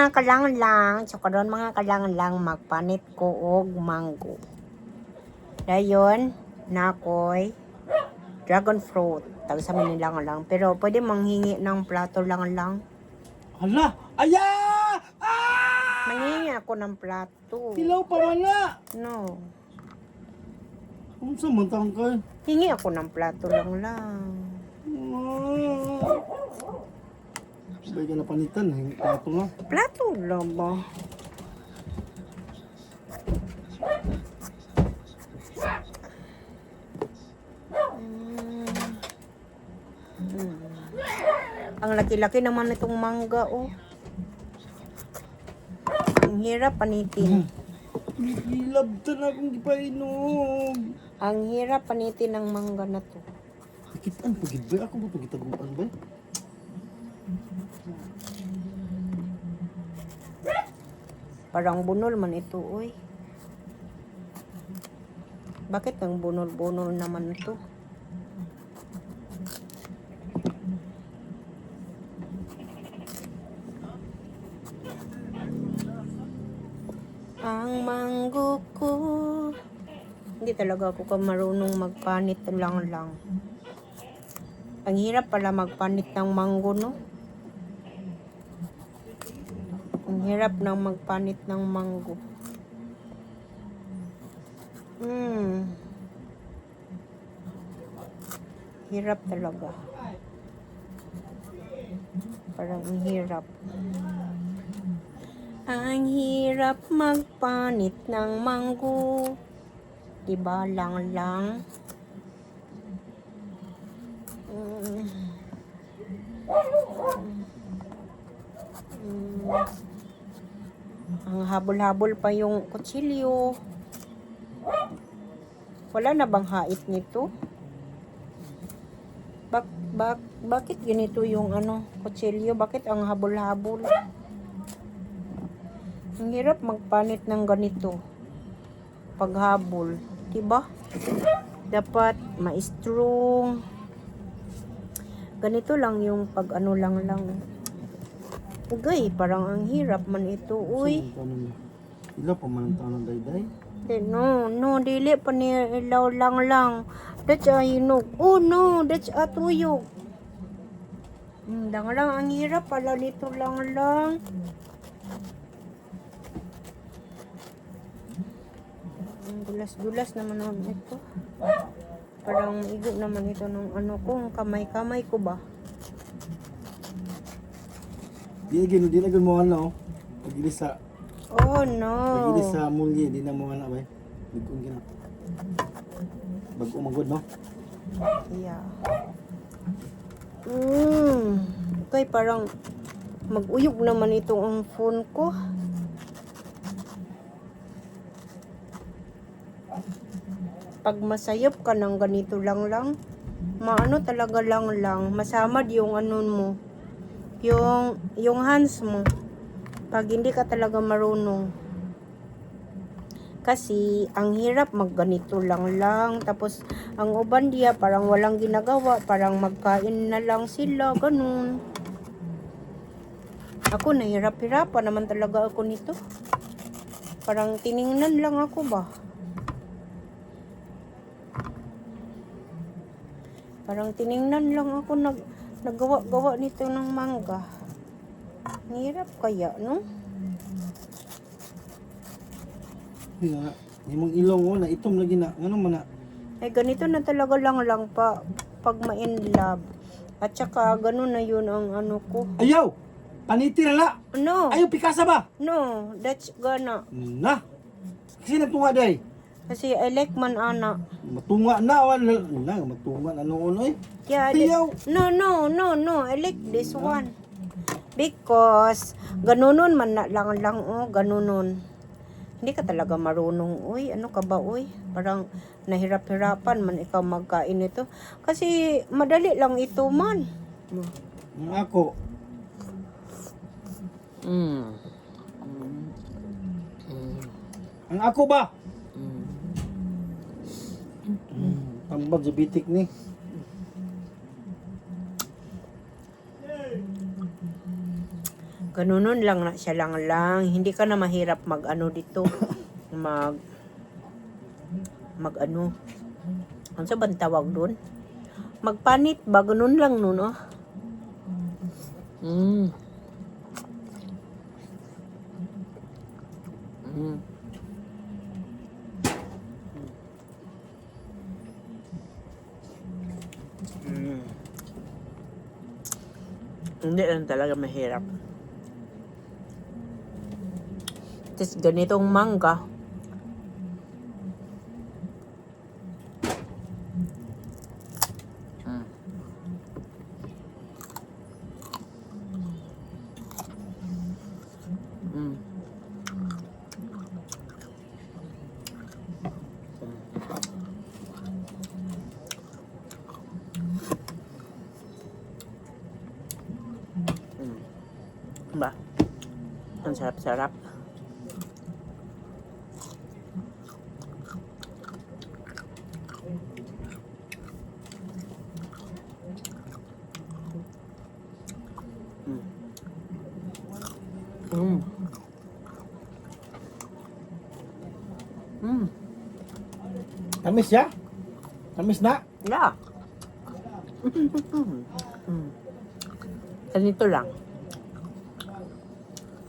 Mga kalanglang. So karon, mga kalanglang, magpanit ko og mango. Dayon nakoy dragon fruit. Tag sa Manila nga lang. Pero pwede manghingi ng plato lang lang. Hala! Aya! Ah! Manghingi ako ng plato. Hilaw pa man na! No. Unsa man taong kay? Hingi ako ng plato lang lang. Ah. Sabay ka na panitan, hingi plato nga. Plato lang ba? Ang laki-laki naman itong mangga, oh. Ang hirap panitin. Hilabtan akong gipainom. Ang hirap panitin ng mangga na to. Nakitaan pagid ba? Ako ba pagitaguan ba? Parang bunol man ito, oy. Bakit ang bunol-bunol naman ito? Ang manggo ko. Hindi talaga ako ka marunong magpanit lang lang. Ang hirap pala magpanit ng manggo, no? Ang hirap ng magpanit ng manggo. Hirap talaga. Parang ang hirap. Ang hirap magpanit ng manggo. Diba lang lang? Ang habol-habol pa yung kutsilyo. Wala na bang hait nito? Bakit ganito yung ano, kutsilyo? Bakit ang habol-habol? Ang hirap magpanit ng ganito. Paghabol. Diba? Dapat ma-strong. Ganito lang yung pag ano lang lang. Ugay, parang ang hirap man ito. Uy. Unsa man taong niya? Hilaw pa man ang taong ng dayday. Di, no, no, dili pa ni ilaw lang lang. That's a hinog. Oh no, that's a tuyog. Lang lang, ang hirap pala nito lang lang. Ang dulas-dulas naman ang ito. Parang igo naman ito ng ano ko, ang kamay-kamay ko ba? Di na gid mo ano. Pag sa Oh no. pag sa mulye, di na mo ana bay. Big-on gina. Bag-o man gud, no? Yeah. Okay, parang mag-uyog naman itong ang phone ko. Pag masayop ka ng ganito lang lang, maano talaga lang lang, masamad yung ano mo, yung hands mo. Pag hindi ka talaga marunong. Kasi ang hirap magganito lang lang. Tapos ang uban diya parang walang ginagawa, parang magkain na lang sila, ganun. Ako nahirap-hirapan naman talaga ako nito. Parang tiningnan lang ako ba? Parang tiningnan lang ako nagawa-gawa nito ng mangga. Ang hirap kaya, no? Di na. Imong ilong oh, na itom lagi na. Ngano man na? Ay, ganito na talaga lang lang pa pag ma-in love. At saka, ganun na yun ang ano ko. Ayaw! Paniti na la! No, Ayaw pikasa ba? no, that's gonna. Na! Kasi nagtunga day. Kasi I like man ana. Matunga na wala na matunga na noon oy. Yeah, Ayaw! no, no, no, no, I like this one. Because, ganunon man na lang lang, oh, ganunon. Hindi ka talaga marunong, uy. Ano ka ba, uy? Parang nahirap-hirapan man ikaw magkain ito. Kasi, madali lang ito man. Ang ako Ang ako ba? Tambag sa bitik ni. Ganunon lang na siya lang lang. Hindi ka na mahirap mag-ano dito. Mag ano. Ano sa bang tawag doon? Magpanit ba? Ganun lang nun, oh. Hindi lang talaga mahirap. Tapos ganitong mangga. Ba? Ang sarap-sarap. Tamis siya? Tamis na? Yeah. Ganito lang.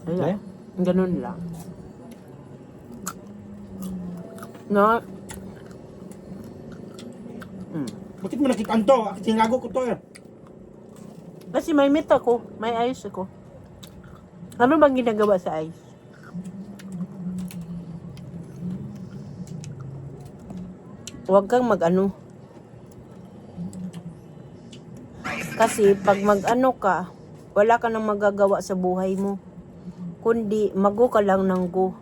Eh? Ayan. Ganun lang. No. Bakit mo nakitaan to? Sinago ko to eh. Kasi may meat ako. May ice ako. Ano bang ginagawa sa ice? Huwag kang mag-ano. Kasi pag mag-ano ka, wala ka nang magagawa sa buhay mo. Kundi mag-go ka lang ng go.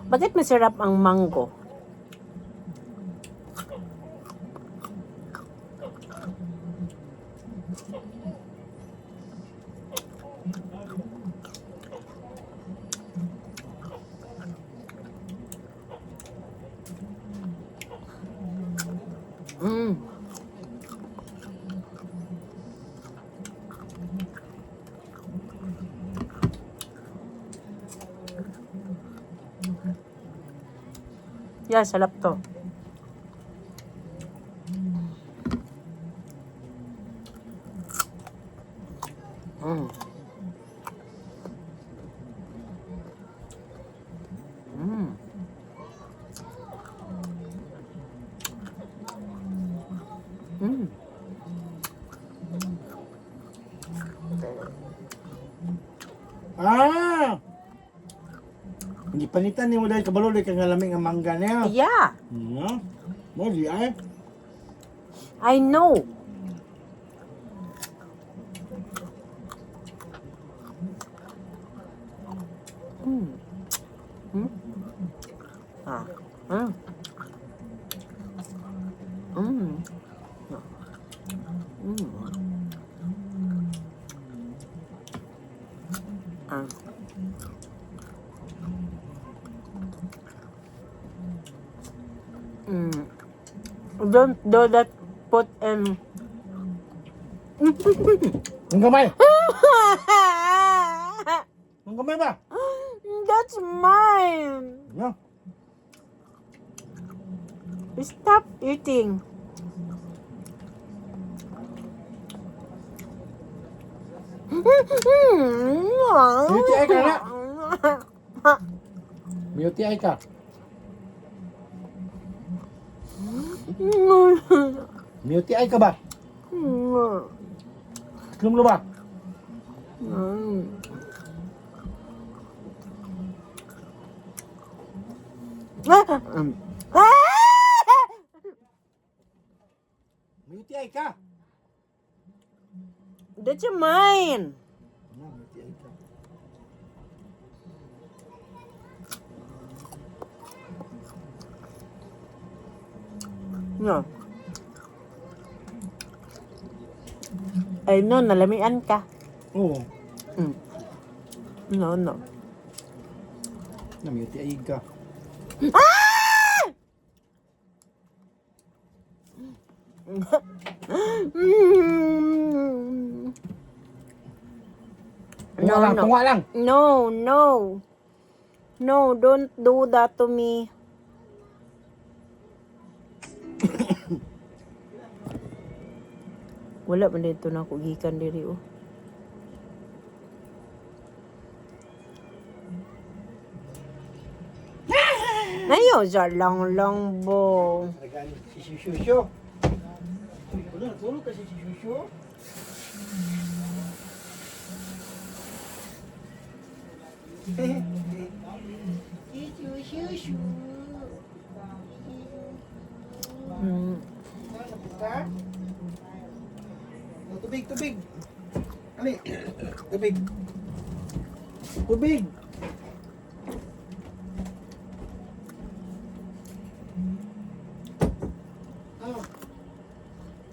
Bakit masarap ang mango? Yeah, sarap to. Ah! Hindi panitan ni mo dahil kabalo dahil kang lamig ang mangga niya. Yeah, No? Mo di ay. I know. Ah. Ah. Don't do that, put in. Ang gamay. Ang gamay ba? That's mine. No. Stop eating. UTI ka na. May UTI ka. May UTI ka ba? Tatlong ba? May UTI ka. That's mine. No, may UTI ka. No. Ay no, nalamian ka. Oo. No. Namute ay ka. No, Tunga lang, no. tunga lang. No. No, don't do that to me. Wala man dito na ako gikan diri oh. Ayaw sa lang lang bo. Talagaan si Shushu. Wala, tulog kasi si Shushu. Si Shushu. Tubig, tubig. Ali. Tubig. Tubig. Ah.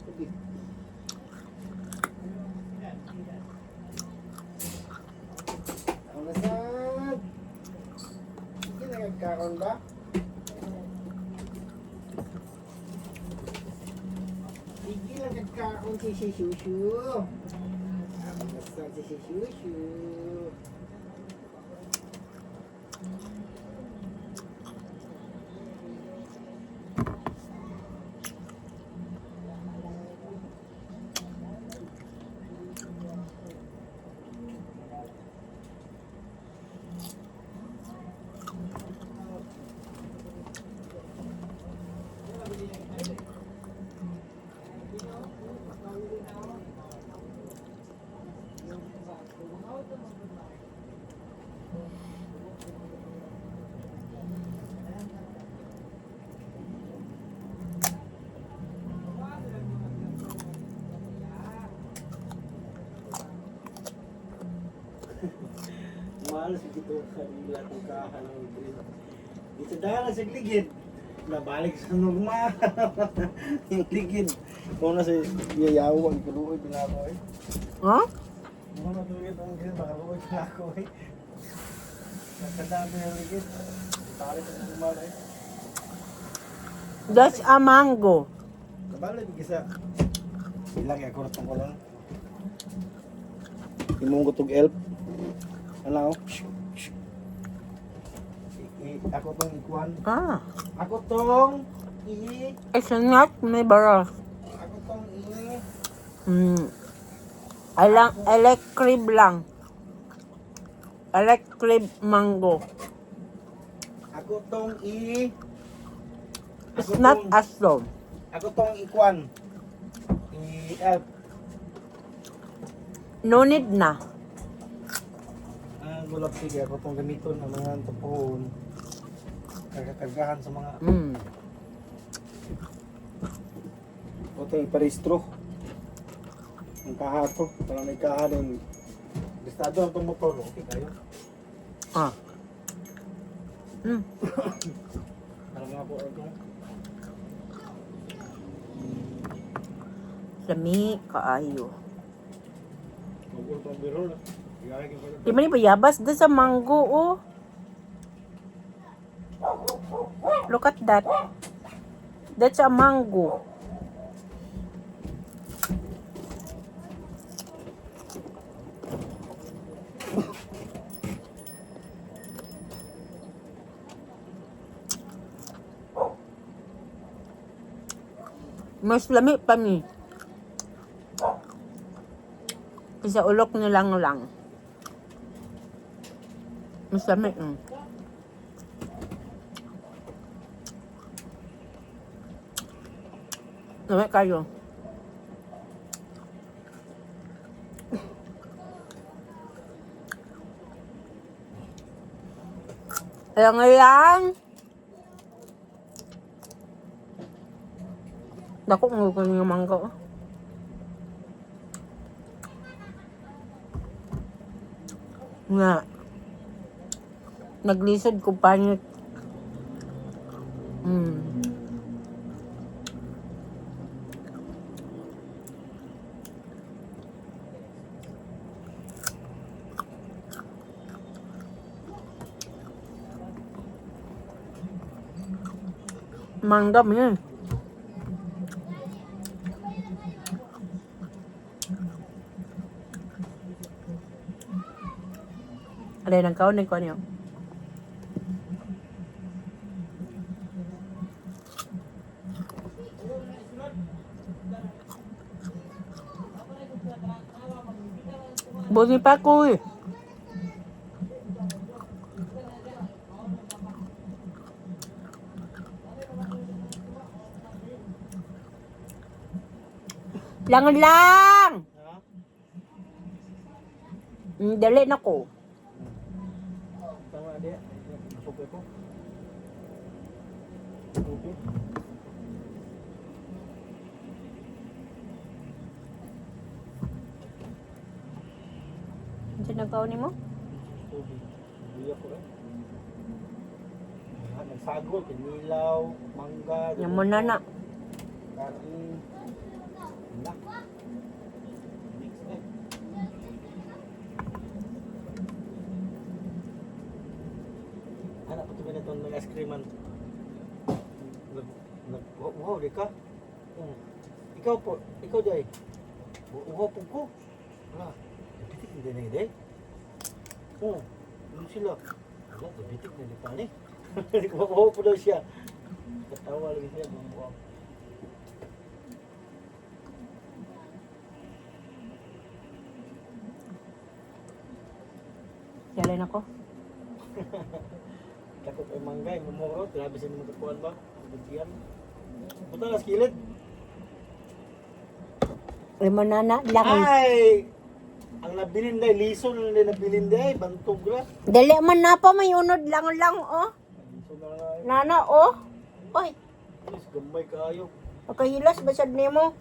Tubig. Ang lasag. Hindi na nagkakaroon ba? Hindi na nagkakaroon si Shushu. Ang lasag si Shushu. Mahal sa gito kanila kung kahan ng green. Dito dahil sa ligid. Nabalik sa normal. Yung ligid. Kung na sa yayaw ang kaluoy pinako eh. Huh? Mga matulid ang green baka luoy pinako eh. Nakadami ang ligid. Balik sa normal eh. That's a mango. Kabalik isa. Ilang kaya kurot ko lang. Imong kutog elf. Ano? Ako tong ikuan. Ah. Ako tong i It's not may bara. Ako tong i I like, I like crib lang. I like crib mango. Ako tong i It's Ako not tong- asom. Ako tong ikuan. I elf. No need na. Ang gulap sige ako tong gamiton ang mga tupuhon. Kagkagahan sa mga Ako tong iparehistro. Ang kaha to. Parang may kaha din. Listado ang tong motor. Okay kayo. Ah. Parang mga po ito. Lami kaayo. Mag-ulo tong biro. Di man ni bayabas doon sa mango oh. Look at that. That's a mango. Mas lami pa ni. Sa ulok nilang lang. Mas lami. Lami kayo. Ayan lang. Dako mo ko yung mangga. Oh. Nga. Naglisod ko panit. Mangga mo yun. Alay, nang kaon ko niyo. Buti pa ko eh. Lang lang! Ha? Dali na ko. Tama di. Supe ko. Supe. Ano nagkaon nimo? Tubig. Buya ko eh. Ah, nagsago, kinilaw, mangga. Yan mo na na. Karne. Na. Mix eh. Anak ko ito ganito nag-ice creaman. Nag, nag, wow, di ka? Ikaw po, ikaw di ay. Uhaw po ko. Wala, diabetic na din eh, Oh, ano sila? Wala, diabetic na din pa ni. Uhaw po daw siya. Katawa lagi siya, bumuha. Dali na ko. Takot ay mangga, yung mumurot. Grabe sa mga kakuan ba? Bigyan. Punta na sa kilid. Ay mo na na lang. Ay! Ang nabilin day, liso na lang nabilin day, bantog ra. Dali man na pa may unod lang lang oh. Liso na lang. Nana oh. Oy, Is gamay kaayo. makahilas basad nimo.